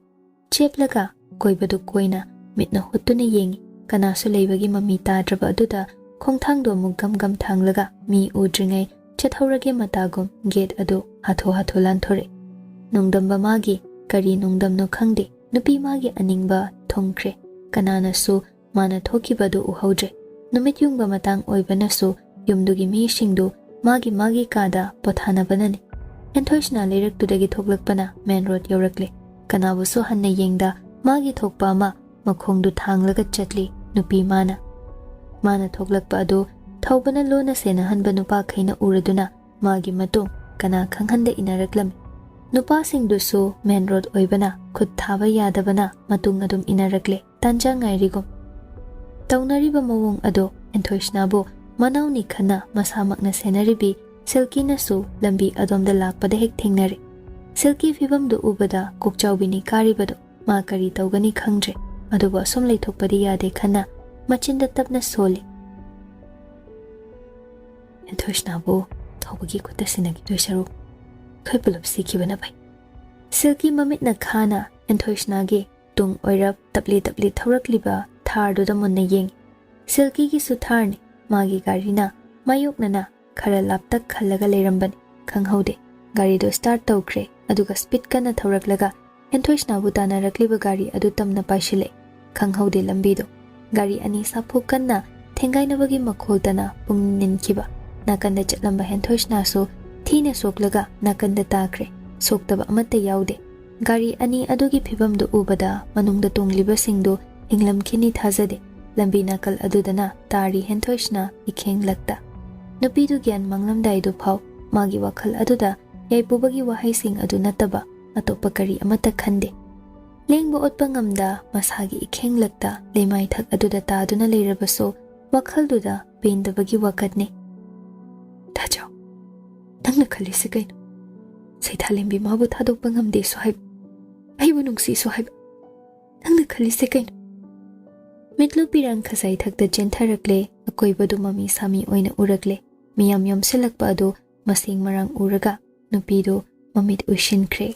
ꯆꯦꯞꯂꯒ ꯀꯣꯏꯕꯗꯨ ꯀꯣꯏꯅ ꯃꯤꯠꯅ ꯍꯨꯠꯇꯨꯅ ꯌꯦꯡꯉꯤ꯫ ꯀꯅꯥꯁꯨ ꯂꯩꯕꯒꯤ ꯃꯃꯤ ꯇꯥꯗ꯭ꯔꯕ ꯑꯗꯨꯗ ꯈꯣꯡꯊꯥꯡꯗꯣ ꯑꯃꯨꯛ ꯒꯝ ꯒꯝ ꯊꯥꯡꯂꯒ ꯃꯤ ꯎꯗ꯭ꯔꯤꯉꯩ ꯆꯠꯍꯧꯔꯒꯦ ꯃꯇꯥꯒꯨꯝ ꯒꯦꯠ ꯑꯗꯨ ꯍꯥꯊꯨ ꯍꯥꯊꯨ ꯂꯥꯟꯊꯣꯔꯛꯏ꯫ ꯅꯣꯡꯗꯝꯕ ꯃꯥꯒꯤ ꯀꯔꯤ ꯅꯣꯡꯗꯝꯅꯣ ꯈꯪꯗꯦ, ꯅꯨꯄꯤ ꯃꯥꯒꯤ ꯑꯅꯤꯡꯕ ꯊꯨꯡꯈ꯭ꯔꯦ꯫ ꯀꯅꯥꯅꯁꯨ ꯃꯥꯅ ꯊꯣꯛꯈꯤꯕꯗꯨ ꯎꯍꯧꯗ꯭ꯔꯦ꯫ ꯅꯨꯃꯤꯠ ꯌꯨꯡꯕ ꯃꯇꯥꯡ ꯑꯣꯏꯕꯅꯁꯨ ꯌꯨꯝꯗꯨꯒꯤ ꯃꯤꯁꯤꯡꯗꯨ ꯃꯥꯒꯤ ꯃꯥꯒꯤ ꯀꯥꯗ ꯄꯣꯊꯥꯅꯕꯅꯅꯤ꯫ ꯍꯦꯟꯊꯣꯏꯁꯅꯥ ꯂꯩꯔꯛꯇꯨꯗꯒꯤ ꯊꯣꯛꯂꯛꯄꯅ ꯃꯦꯟ ꯔꯣꯗ ꯌꯧꯔꯛꯂꯦ꯫ ꯀꯅꯥꯕꯨꯁꯨ ꯍꯟꯅ ꯌꯦꯡꯗ ꯃꯥꯒꯤ ꯊꯣꯛꯄ ꯑꯃ ꯃꯈꯣꯡꯗꯨ ꯊꯥꯡꯂꯒ ꯆꯠꯂꯤ ꯅꯨꯄꯤ ꯃꯥꯅ꯫ ꯃꯥꯅ ꯊꯣꯛꯂꯛꯄ ꯑꯗꯨ ꯊꯧꯕꯅ ꯂꯣꯟꯅ ꯁꯦꯟꯅꯍꯟꯕ ꯅꯨꯄꯥꯈꯩꯅ ꯎꯔꯗꯨꯅ ꯃꯥꯒꯤ ꯃꯇꯨꯡ ꯀꯅꯥ ꯈꯪꯍꯟꯗ ꯏꯟꯅꯔꯛꯂꯝꯃꯤ꯫ ꯅꯨꯄꯥꯁꯤꯡꯗꯨꯁꯨ ꯃꯦꯟ ꯔꯣꯗ ꯑꯣꯏꯕꯅ ꯈꯨꯠ ꯊꯥꯕ ꯌꯥꯗꯕꯅ ꯃꯇꯨꯡ ꯑꯗꯨꯝ ꯏꯟꯅꯔꯛꯂꯦ꯫ ꯇꯥꯟꯖꯥ ꯉꯥꯏꯔꯤꯒꯨꯝ ꯇꯧꯅꯔꯤꯕ ꯃꯑꯣꯡ ꯑꯗꯣ ꯍꯦꯟꯊꯣꯏꯁꯅꯥꯕꯨ ꯃꯅꯥꯎꯅꯤ ꯈꯟꯅ ꯃꯁꯥꯃꯛꯅ ꯁꯦꯟꯅꯔꯤꯕꯤ ꯁꯤꯜꯀꯤꯅꯁꯨ ꯂꯝꯕꯤ ꯑꯗꯣꯝꯗ ꯂꯥꯛꯄꯗ ꯍꯦꯛ ꯊꯦꯡꯅꯔꯦ꯫ ꯁꯤꯜꯀꯤ ꯐꯤꯕꯝꯗꯨ ꯎꯕꯗ ꯀꯣꯛꯆꯥꯎꯕꯤꯅꯤ ꯀꯥꯔꯤꯕꯗꯣ꯫ ꯃꯥ ꯀꯔꯤ ꯇꯧꯒꯅꯤ ꯈꯪꯗ꯭ꯔꯦ꯫ ꯑꯗꯨꯕꯨ ꯑꯁꯨꯝ ꯂꯩꯊꯣꯛꯄꯗꯤ ꯌꯥꯗꯦ ꯈꯟꯅ ꯃꯆꯤꯟꯗ ꯇꯞꯅ ꯁꯣꯜꯂꯤ꯫ ꯍꯦꯟꯊꯣꯏꯁꯅꯥꯕꯨ ꯊꯧꯕꯒꯤ ꯈꯨꯠꯇ ꯁꯤꯟꯅꯈꯤꯗꯣꯏ ꯁꯔꯨꯛ ꯑꯩꯈꯣꯏ ꯄꯨꯂꯞ ꯁꯤꯈꯤꯕꯅ ꯐꯩ꯫ ꯁꯤꯜꯀꯤ ꯃꯃꯤꯠꯅ ꯈꯥꯅ ꯍꯦꯟꯊꯣꯏꯁꯅꯥꯒꯤ ꯇꯨꯡ ꯑꯣꯏꯔꯞ ꯇꯞꯂꯤ ꯇꯞꯂꯤ ꯊꯧꯔꯛꯂꯤꯕ ꯊꯥꯔꯗꯨꯗ ꯃꯨꯟꯅ ꯌꯦꯡꯉꯤ꯫ ꯁꯤꯜꯀꯤꯒꯤꯁꯨ ꯊꯥꯔꯅꯤ꯫ ꯃꯥꯒꯤ ꯒꯥꯔꯤꯅ ꯃꯥꯌꯣꯛꯅꯅ ꯈꯔ ꯂꯥꯞꯇꯛ ꯈꯜꯂꯒ ꯂꯩꯔꯝꯕꯅꯤ꯫ ꯈꯪꯍꯧꯗꯦ꯫ ꯒꯥꯔꯤꯗꯣ ꯁ꯭ꯇꯥꯔꯠ ꯇꯧꯈ꯭ꯔꯦ, ꯑꯗꯨꯒ ꯁ꯭ꯄꯤꯗ ꯀꯟꯅ ꯊꯧꯔꯛꯂꯒ ꯍꯦꯟꯊꯣꯏꯁꯅꯥꯕꯨ ꯇꯥꯟꯅꯔꯛꯂꯤꯕ ꯒꯥꯔꯤ ꯑꯗꯨ ꯇꯝꯅ ꯄꯥꯏꯁꯤꯜꯂꯦ꯫ ꯈꯪꯍꯧꯗꯦ ꯂꯝꯕꯤꯗꯣ꯫ ꯒꯥꯔꯤ ꯑꯅꯤ ꯁꯥꯐꯨ ꯀꯟꯅ ꯊꯦꯡꯒꯥꯏꯅꯕꯒꯤ ꯃꯈꯣꯜꯇꯅ ꯄꯨꯛꯅꯤꯡ ꯅꯤꯟꯈꯤꯕ꯫ ꯅꯥꯀꯟꯗ ꯆꯠꯂꯝꯕ ꯍꯦꯟꯊꯣꯏꯁꯅꯥꯁꯨ ꯊꯤꯅ ꯁꯣꯛꯂꯒ ꯅꯥꯀꯟꯗ ꯇꯥꯈ꯭ꯔꯦ꯫ ꯁꯣꯛꯇꯕ ꯑꯃꯠꯇ ꯌꯥꯎꯗꯦ꯫ ꯒꯥꯔꯤ ꯑꯅꯤ ꯑꯗꯨꯒꯤ ꯐꯤꯕꯝꯗꯨ ꯎꯕꯗ ꯃꯅꯨꯡꯗ ꯇꯣꯡꯂꯤꯕꯁꯤꯡꯗꯨ ꯍꯤꯡꯂꯝꯈꯤꯅꯤ ꯊꯥꯖꯗꯦ꯫ ꯂꯝꯕꯤ ꯅꯥꯀꯜ ꯑꯗꯨꯗꯅ ꯇꯥꯔꯤ ꯍꯦꯟꯊꯣꯏꯁꯅꯥ ꯏꯈꯦꯡꯂꯛꯇ꯫ ꯅꯨꯄꯤꯗꯨ ꯒ꯭ꯌꯥꯟ ꯃꯥꯡꯂꯝꯗꯥꯏꯗꯨ ꯐꯥꯎ ꯃꯥꯒꯤ ꯋꯥꯈꯜ ꯑꯗꯨꯗ ꯌꯥꯏꯄꯨꯕꯒꯤ ꯋꯥꯍꯩꯁꯤꯡ ꯑꯗꯨ ꯅꯠꯇꯕ ꯑꯇꯣꯞꯄ ꯀꯔꯤ ꯑꯃꯠꯇ ꯈꯟꯗꯦ꯫ ꯂꯦꯡꯕ ꯑꯣꯠꯄ ꯉꯝꯗ ꯃꯁꯥꯒꯤ ꯏꯈꯦꯡꯂꯛꯇ ꯂꯩꯃꯥꯏꯊꯛ ꯑꯗꯨꯗ ꯇꯥꯗꯨꯅ ꯂꯩꯔꯕꯁꯨ ꯋꯥꯈꯜꯗꯨꯗ ꯄꯦꯟꯗꯕꯒꯤ ꯋꯥꯀꯠꯅꯤ꯫ ꯊꯥꯖꯥꯎ, ꯅꯪꯅ ꯈꯜꯂꯤꯁꯤ ꯀꯩꯅꯣ? ꯁꯩꯊꯥꯂꯦꯝꯕꯤ ꯃꯥꯕꯨ ꯊꯥꯗꯣꯛꯄ ꯉꯝꯗꯦꯁꯨ ꯍꯥꯏꯕ, ꯑꯩꯕꯨ ꯅꯨꯡꯁꯤꯁꯨ ꯍꯥꯏꯕ꯫ ꯅꯪꯅ ꯈꯜꯂꯤꯁꯦ ꯀꯩꯅꯣ?" ꯃꯤꯠꯂꯨ ꯄꯤꯔꯥꯡ ꯈꯖꯥꯏ ꯊꯛꯇ ꯆꯦꯟꯊꯔꯛꯂꯦ꯫ ꯑꯀꯣꯏꯕꯗꯨ ꯃꯃꯤ ꯁꯥꯃꯤ ꯑꯣꯏꯅ ꯎꯔꯛꯂꯦ꯫ ꯃꯤꯌꯥꯝ ꯌꯣꯝꯁꯤꯜꯂꯛꯄ ꯑꯗꯨ ꯃꯁꯦꯡ ꯃꯔꯥꯡ ꯎꯔꯒ ꯅꯨꯄꯤꯗꯨ ꯃꯃꯤꯠ ꯎꯏꯁꯤꯟꯈ꯭ꯔꯦ꯫